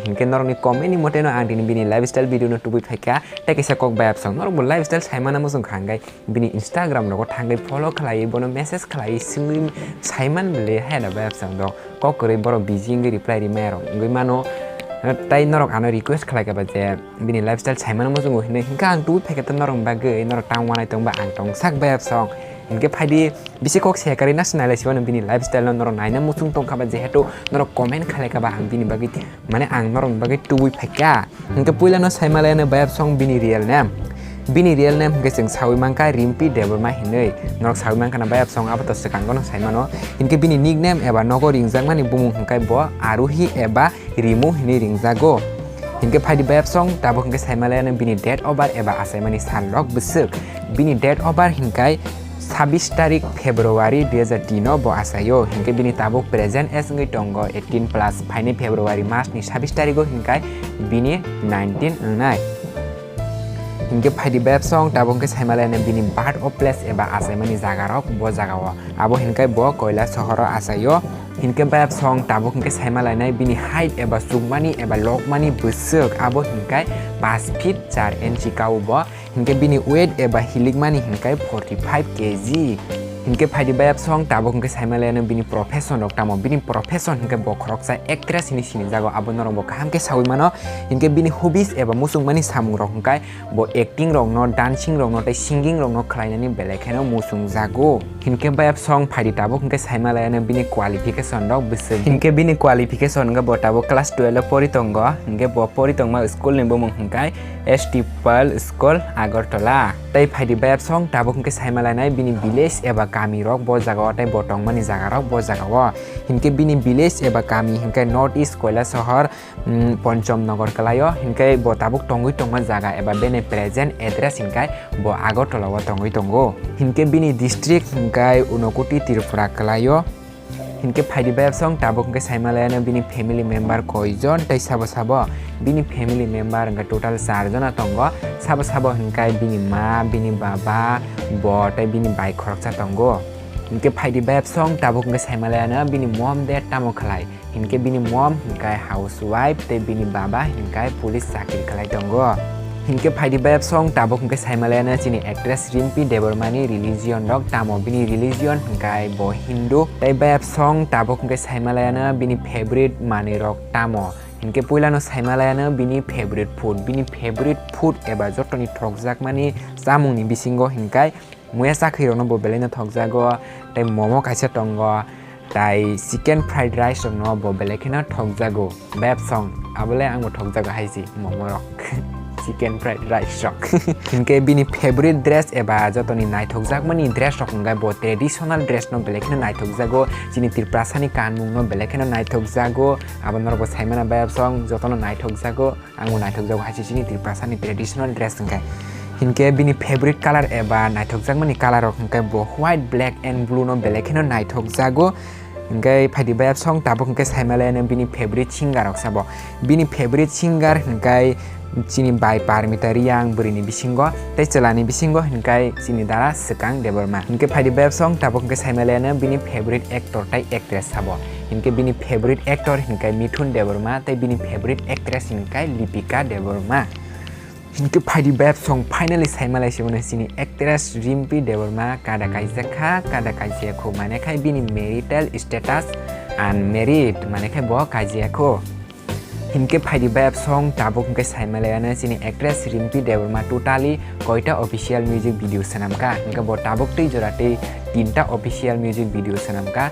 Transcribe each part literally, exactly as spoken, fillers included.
Hinkhe norokni comment ni mote no ang tini bini lifestyle video no tubui phaikha. Tei kaisa kok bayapsong, norok bo lifestyle saimana muchung kha hwnkhe bini Instagram rogo thangwi follow khlaiwi, bono message khlaiwi, swngwi saiman bwle haino bayapsong do. Kok kwrwi borok busy wngwi reply rimaya rok wngwi mano. Tei norok ano request khlai kha ba je bini lifestyle saimano muchungo hinwi, hinkhe ang tubui phaikha ta norok bagwi, norok tang wanai tongba ang tongsak bayapsong. Hinkhe phaidi bisi kok se kwrwi nasi nailai sibano bini lifestyle no norok naina muchung tongkha ba, jehetu norok comment khlai kha ba ang bini bagwi, mane ang norok bagwi tubui phaikha. Hinkhe puilano saimalaiano bayapsong bini real name. Bini real name hinkhe chwng sawi mankha Rimpi Debbarma hinwi. Norok sawi mankha na bayapsong abo to swkango no saimano. Hinkhe bini nickname eba nogo ringjakmani bumung hinkhe bo Aruhi eba Rimu hinwi ringjago. Hinkhe phaidi bayapsong tabuk hinkhe saimalaiano bini date of birth eba achaimani sal rok bwswk. Bini date of birth hinkhe sabis tarik February dui hajar tin o bo achaio. Hinkhe bini tabuk present age wngwi tongo eighteen plus, phaini February mas ni sabis tarigo hinkhe bini nineteen wngnai. Hinkhe phaidi bayapsong tabuk hinkhe saimalaiano bini birth of place eba achaimani jaga rok bo jaga o. Abo hinkhe bo Koila sohoro achaio. Hinkhe bayapsong tabuk hinkhe saimalainai bini height eba chukmani eba lokmani bwswk, abo hinkhe paanch feet char inchi kao bo. Hinkhe bini weight eba hilikmani hinkhe forty five K G. Hinkhe phaidi bayapsong tabuk hinkhe saimalaiano bini profession rok tamo. Bini profession hinkhe bo khoroksa actress hinwi sinijago, abo norok bo kaham khe sawi mano. Hinkhe bini hobbies eba muchungmani samung rok hinkhe bo acting rokno, dancing rokno tei singing rokno khlainani belai kheno muchungjago. Hinkhe bayapsong phaidi tabuk hinkhe saimalaiano bini qualification rok bwswk. Hinkhe bini qualification hinkhe bo tabuk class twelve o pori tongo. Hinkhe bo pori tongma school ni bumung hinkhe S T Pal School Agartala. Tei phaidi bayapsong tabuk hinkhe saimalainai bini village eba kami rok bo jaga o tei bo tongmani jaga rok bo jaga o. Hinkhe bini village eba kami hinkhe North East Koila sohor mm, Ponchom Nogor kwlaio, hinkhe bo tabuk tongwi tongma jaga eba bini present address hinkhe bo Agartala o tongwi tongo. Hinkhe bini district hinkhe Unakoti Tripura kwlaio. Hinkhe phaidi bayapsong tabuk hinkhe saimalaiano bini family member koijon tei sabo sabo bini family member hinkhe total char jona tongo. Sabo sabo hinkhe bini ma, bini baba, bo tei bini bai khoroksa tongo. Hinkhe phaidi bayapsong tabuk hinkhe saimalaiano bini mom dad tamo khlai. Hinkhe bini mom hinkhe housewife tei bini baba hinkhe police chakri khlai tongo. Hinkhe phaidi bayapsong tabuk hinkhe saimalaiano chini actress Rimpi Debbarmani religion rok tamo, bini religion hinkhe bo Hindu. Tei bayapsong tabuk hinkhe saimalaiano bini favorite manwi rok tamo. Hinkhe puilano saimalaiano bini favorite food, bini favorite food eba jotoni thokjakmani chamungni bisingo hinkhe muya chakri rokno bo belai no thokjago, tei momo kaisa tongo, tai chicken fried rice rokno bo belai kheno thokjago. Bayapsong, abole angbo thokjago hai si momo rok, chicken fried rice rok. Hinkhe bini favorite dress eba jotoni naithokjakmani dress rok hinkhe bo traditional dress no belai kheno naithokjago, chini Tiprasani kanmung no belai kheno naithokjago, abo norok bo saimana bayapsong jotono naithokjago. Ang bo naithokjago hai se chini Tiprasani traditional dress hinkhe. Hinkhe bini favorite color eba naithokjakmani color rok hinkhe bo white, black and blue no belai kheno naithokjago. Hinkhe phaidi bayapsong tabuk hinkhe saimalaiano bini favorite singer rok sabo. Bini favorite singer hinkhe chini bai Parmita Reang bwrwini bisingo tei chwlani bisingo hinkhe chini dara Swkang Debbarma. Hinkhe phaidi bayapsong tabuk hinkhe saimalaiano bini favorite actor tei actress sabo. Hinkhe bini favorite actor hinkhe Mithun Debbarma tei bini favorite actress hinkhe Lipika Debbarma. Hinkhe phaidi bayapsong finally saimalai se mano chini actress Rimpi Debbarma kada kaijak kha, kada kaijak kho, mane khai bini marital status unmarried, mane khai bo kaijak kho. Hinkhe phaidi bayapsong tabuk hinkhe saimalaiano chini actress Rimpi Debbarma totally koita official music video swnamkha, hinkhe bo tabuk tei jora tei tinta official music video swnamkha.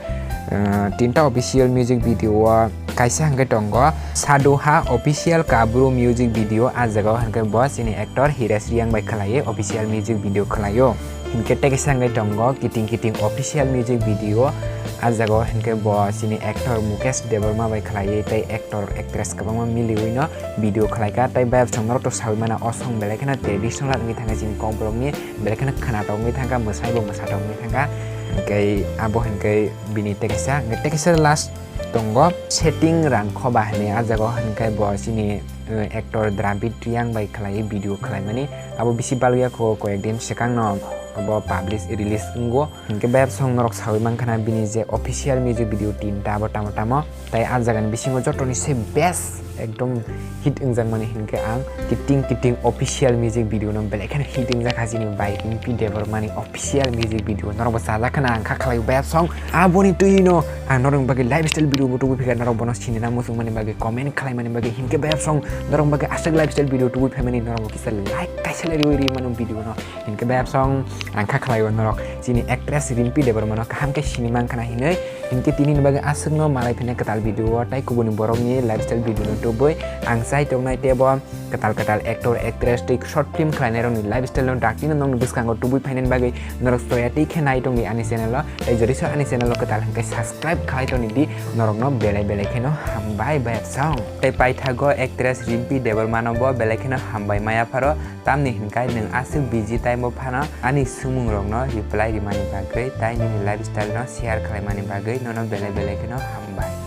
Ah, tinta official music video o kaisa hinkhe tongo Saduha official Kabru music video, ah jaga o hinkhe bo chini actor Hiresh Reang bai khlaiwi official music video khlaio. Hinkhe tei kaisa hinkhe tongo Kiting Kiting official music video, ah jaga o hinkhe bo chini actor Mukesh Debbarma bai khlaiwi tei actor actress kwbangma miliwi no video khlaikha. Tei bayapsong norok to sawi mano o song belai kheno traditional wngwi thangkha chini kokborok ni, belai kheno khwnatok wngwi thangkha, mwsai bo mwsatok wngwi thangkha. Hinkhe abo hinkhe bini tei kaisa, hinkhe tei kaisa last tongo Setting Rangkhoba hinwi, ah jaga o hinkhe bo chini, eh, actor Dravid Reang bai khlaiwi video khlaimani. Abo bisi balwi ya kho, koyek din swkang no abo publish release wngo. Hinkhe bayapsong norok sawi mankha na bini je official music video tinta abo tamo tamo. Tai ah jaga ni bisingo joto ni se best ekdom hit wngjakmani hinkhe ang kiting kiting official music video no belai kheno hit wngjak ha chini bai Rimpi Debbarma ni official music video norok bo chajak kheno ang kha khlai bayapsong aboni twi no ang norok bagwi lifestyle video bo tubui phikha norok bono sinina muchungmani bagwi comment khlaimani bagwi hinkhe bayapsong norok bagwi aswk lifestyle video tubui phaimani norok bo kisa like kaisa le riwi ri manu video no hinkhe bayapsong ang kha khlai o norok chini actress Rimpi Debbarma no kaham khe sini mankha na hinwi hinkhe tini ni bagwi aswk no malai phina kwtal video o tai kubuni borok ni lifestyle video no tubui ang chai tongnai tebo kwtal kwtal actor actress tei short film khlainai rokni lifestyle no daktino nokni bwskango tubui phainani bagwi norok soya tei khe nai tongdi ani channel o tei jodi so ani channel o kwtal hinkhe subscribe khlai tongdi norokno belai belai kheno hambai bayapsong tei paithago actress Rimpi Debbarma no bo belai kheno hambai maya pharo tamni hinkai nwng aswk busy time o phano ani swngmung rokno reply rimani bagwi tai nini lifestyle no share khlaimani bagwi nono belai belai kheno hambai.